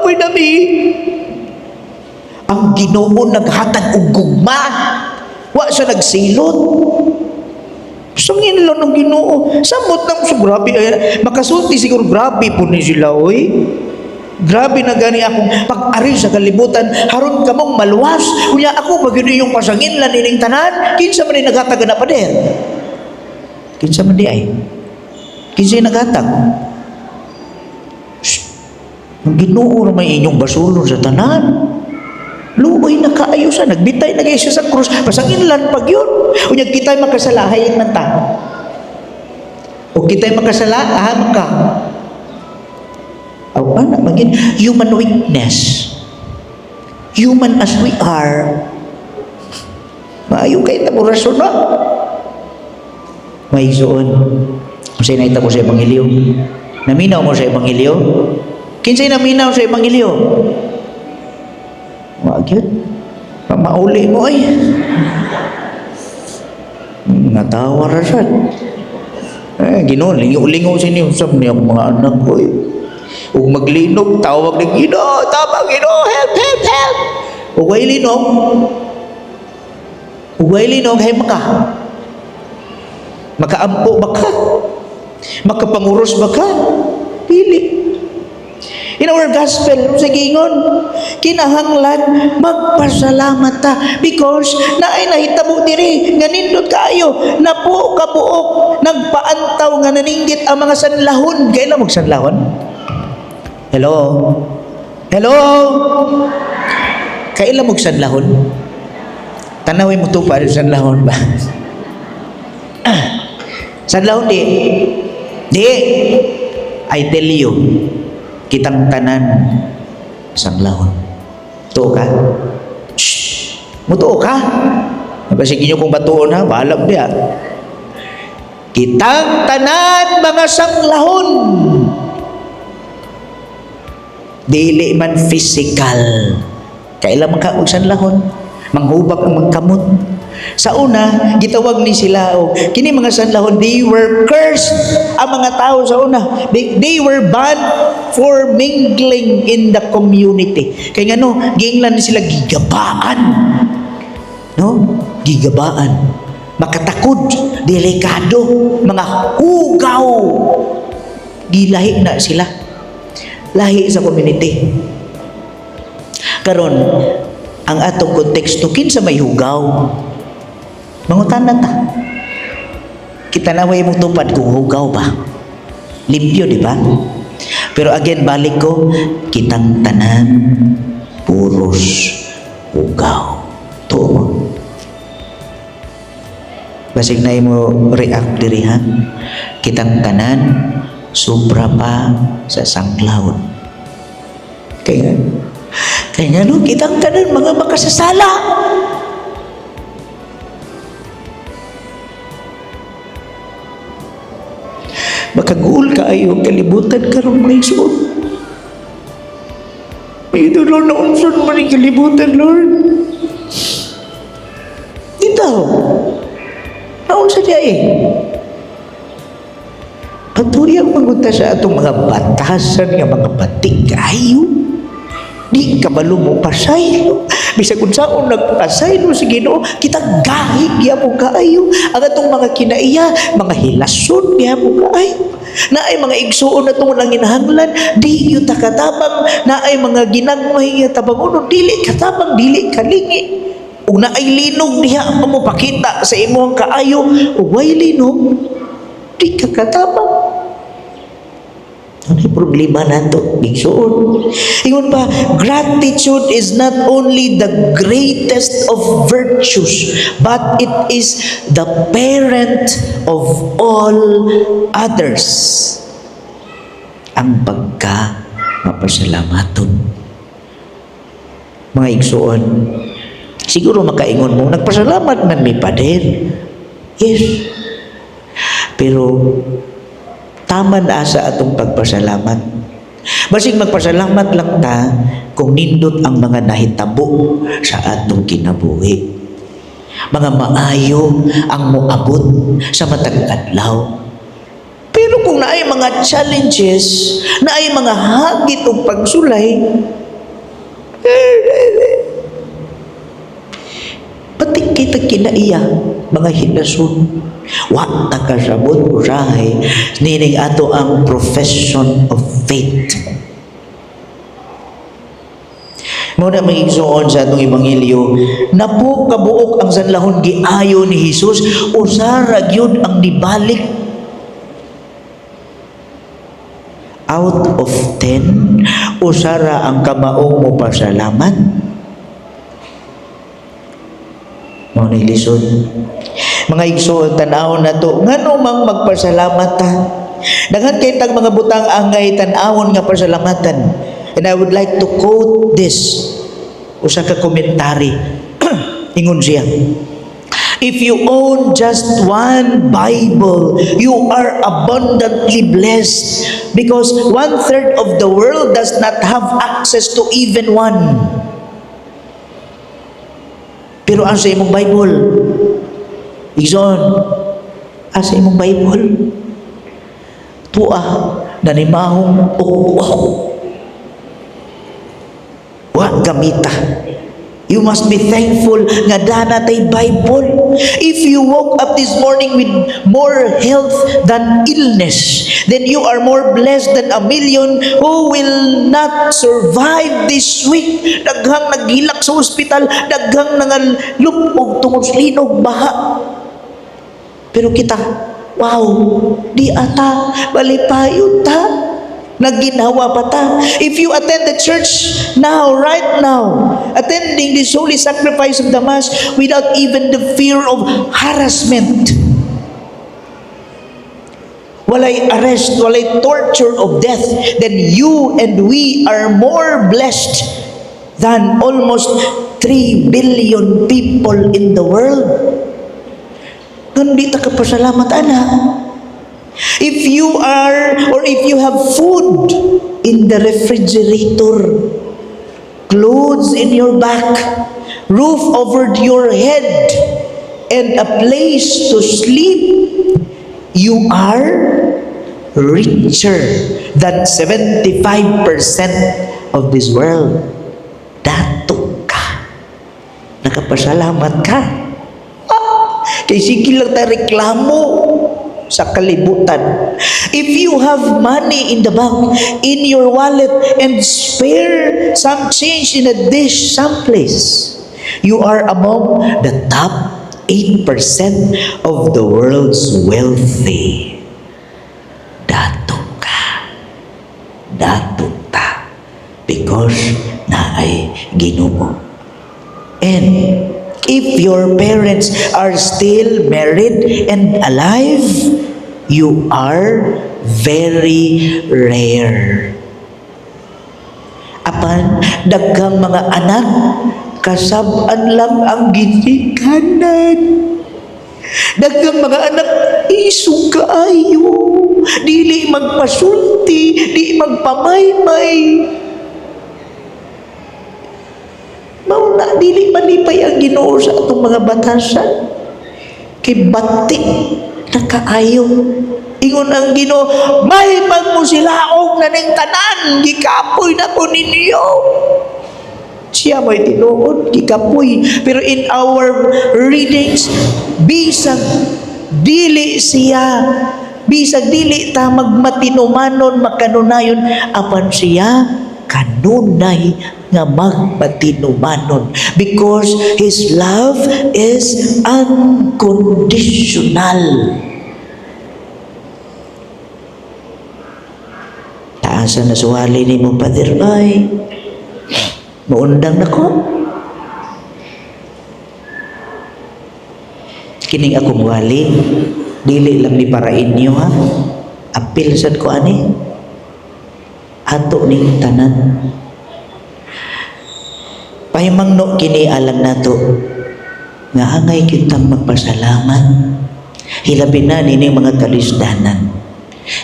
Kapoy nami. Ang Ginoo naghatag og gugma. Wa siya nagsilot. Sanginlan ng Ginoo. Samot nang so grabe ay makasulti siguro, grabe po ni sila oy. Grabe na gani akong pag-ari sa kalibutan haron kamong maluwas. Unya ako ba gyud yung pasanginlan ining tanan? Kinsa man ni naghatag na, pader? Kinsa man di ay? Kinsa yung naghatag? Shh. Ang Ginoo ra may inyong basulon sa tanan. Luoy na kaayo sa nagbitay na kayo siya sa krus. Pasanginlan pag yun. Unya kita'y makasalahayin man ta. O kita'y makasala, aham ka. Aw, ana, magin human weakness. Human as we are. Maayo kay ta mo rason na. May igsoon. Unsay nahitabo sa Ebanghelyo? Naminaw mo sa Ebanghelyo? Kinsay naminaw sa Ebanghelyo? Wa gyud. Mauli mo ay. Natawa ra sad. Eh, Ginoo, lingo-lingo sa inyo. Sab niya akong mga anak ko eh. Ug maglinog, tawag ng Ginoo, tabang Ginoo, help, help, help. Ug way linog, ug way linog, hay maka. Makaampo ba ka? Makapanguros ba ka? Dili. In our gospel, sa giingon, kinahanglan magpasalamat ta because naay nahitabo diri nga nindot kaayo, napo kabuok nagpaantaw nga naninggit ang mga sanlahon. Kailan mo sanlahon? Hello? Hello? Kailan mo sanlahon? Tanawin mo to pa sanlahon ba? Sanlahon di. Di. I tell you, kitang tanan sanglahon. Tuo ka? Shh! Mutuo ka? Basig inyo kung batuon ha, bahala mo diya. Kitang tanan mga sanglahon. Dili man physical. Kailan man ka og sanlahon? Manghubak ang magkamot. Sa una, gitawag ni sila og kini mga sanlahon, they were cursed ang mga tao sa una. They were banned for mingling in the community. Kay ngano, giinglan ni sila gigabaan. No? Gigabaan. Makatakod, delikado, mga hugaw. Gilahi na sila. Lahi sa community. Karon, ang atong konteksto, kinsa may hugaw? Mangutana ta. Kita na way mong tupad kung hugaw ba. Limpyo, di ba? Pero again, balik ko, kitang tanan, puros hugaw. Tuo mo. Basig na mo react diri ha. Kitang tanan, sobra pa sa sanglahon. Kaya nga no, kitang tanan mga makasasala. Makaguol kaayo ang kalibutan karon, mga igsoon. May ito, Lord, naunson man ang kalibutan, Lord. Dito. Naunsa diya eh. Patuyang magunta sa atong mga batasan nga mga batik kaayo. Di kabalo mo pasaylo. Bisag unsaon nagpasaylo si Ginoo, kita gahi gyapon kaayo. Ang atong mga kinaiya, mga hilason gyapon kaayo. Naay mga igsuon na itong nanginahanglan, di gyud ta katabang, naay mga ginagmay nga tabang uno, dili katabang, dili kalingi. Ug naay linog diha mo pakita sa imong kaayo, ug way linog, di ka katabang. Ano yung problema nato? Igsuon. Ingon pa, gratitude is not only the greatest of virtues, but it is the parent of all others. Ang pagka mapasalamaton. Mga igsuon, siguro makaingon mo, nagpasalamat man mi, pader. Yes. Pero tama na sa atong pagpasalamat. Basig magpasalamat lang ta kung nindot ang mga nahitabo sa atong kinabuhi. Mga maayo ang moabot sa matag adlaw. Pero kung naay mga challenges, naay mga hagit og pagsulay, pati kita kinaiya mga hinasun. Wa ta kasabot usahay nining ato ang profession of faith. Mao na, mga igsoon, sa atong ebanghelyo, napo kabuok ang sanlahon giayo ni Hesus, usa ra gyud ang nibalik. Out of 10, usa ra ang kamaong mo pasalamat. Mao ni lisod. Mga igsoon, tan-awon nato ngano mang magpasalamat ta. Daghan kay tag mga butang angay tan-awon nga pasalamatan. And I would like to quote this usa ka commentary. Ingon siya, "If you own just one Bible, you are abundantly blessed because one third of the world does not have access to even one." Pero asa imong Bible? Igsoon, asa imong Bible? Tua, nanimahong ok. Wa gamita. You must be thankful nga dana tay Bible. If you woke up this morning with more health than illness, then you are more blessed than a million who will not survive this week. Daghang naghilak sa ospital, daghang nangalupog tungod sa linog, baha. Pero kita, wow, di ata, malipayon ta. Nagginhawa pa ta. If you attend the church now, right now, attending this holy sacrifice of the Mass without even the fear of harassment, walay arrest, walay torture of death, then you and we are more blessed than almost 3 billion people in the world. Kundi ta kapasalamat ana. If you are or if you have food in the refrigerator, clothes in your back, roof over your head, and a place to sleep, you are richer than 75% of this world. Dato ka. Nakapasalamat ka. Ah, kay sige lang ta reklamo sa kalibutan. If you have money in the bank, in your wallet, and spare some change in a dish someplace, you are among the top 8% of the world's wealthy. Dato ka. Dato ta. Because naay Ginoo. And if your parents are still married and alive, you are very rare. Apan, daghang mga anak, kasab-an lang ang ginikanan. Daghang mga anak, isog kaayo. Dili magpasulti, di magpamaymay. Mao na, dili malipay ang Ginoo sa atong mga batasan. Kay bati na kaayo. Ingon ang Ginoo, "May pagmusilaog na ning tanan, gikapoy na ko ninyo." Siya mo'y tinuod, gikapoy. Pero in our readings, bisag dili siya, bisag dili ta magmatinumanon, makanunayon, apan siya kanunay nga magmatinumanon because His love is unconditional. Taasa na suwali ni mo, Father, ay muundang na ko. Kining akong wali, dili lang ni para inyo ha. Apil sad ko ani. Ato ning tanan. Pahimangno kini alang nato nga angay kitang magpasalamat. Hilabi na nining mga kalisdanan.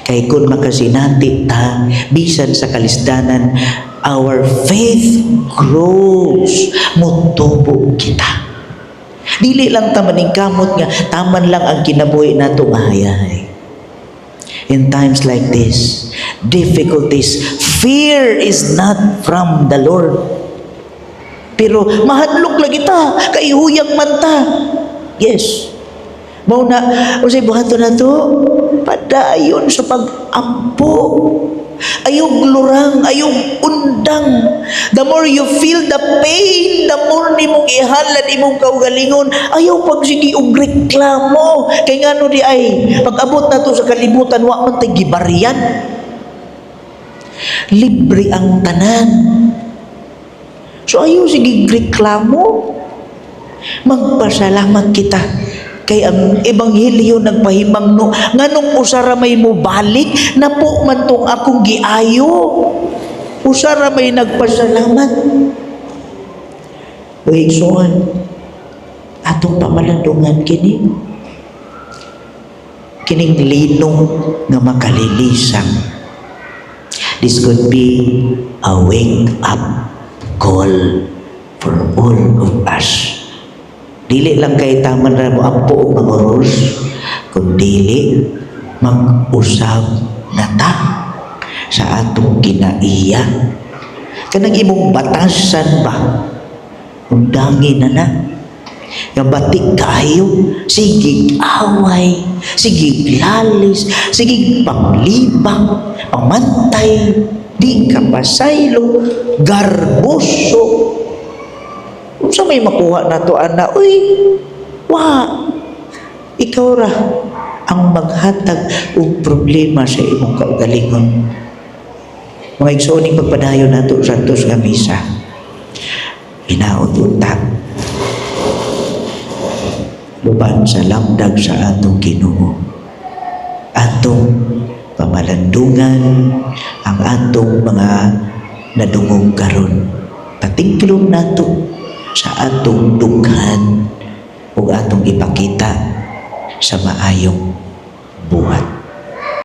Kay kung makasinati ta bisan sa kalisdanan, our faith grows. Mutubo kita. Dili lang ta maningkamot nga taman lang ang kinabuhi nato nga hayahay. In times like this, difficulties, fear is not from the Lord. Pero mahadlok lagi ta, kay huyang man ta. Yes. Mao na, unsay buhaton nato? Padayon sa pag-ampo. Ayog lurang, ayog undang. The more you feel the pain, the more nimong ihalad imong kaugalingon. Ayaw pagsige og reklamo. Kay ngano diay, pag-abot nato sa kalibutan, wa man tay gibaryan. Libre ang tanan. So ayaw sige reklamo. Magpasalamat kita kay ang ebanghelyo nagpahimangno nganong usa ra may mobalik, napo man tong akong giayo, usa ra may nagpasalamat. Uy, igsoon, atong pamalandungan kini kining linog nga makalilisang. This could be a wake up call for all of us. Dili lang kay taman ra mo ampo og manguros, kun dili mag-usab na ta sa atong kinaiya. Kanang imong batasan ba? Undangi na na. Nga bati kaayo, sige away, sige lalis, sige panglibang, pamantay, di ka pasaylo, garboso. Unsa may makuha nato ana? Uy, wa. Ikaw ra ang maghatag og problema sa imong kaugalingon. Mga igsoon, ning pagpadayon nato sa Santos nga misa, hinaot unta, uban sa lamdag sa atong Ginoo, atong pamalandungan ang atong mga nadungog karon. Patiklom nato sa atong dughan ug atong ipakita sa maayong buhat.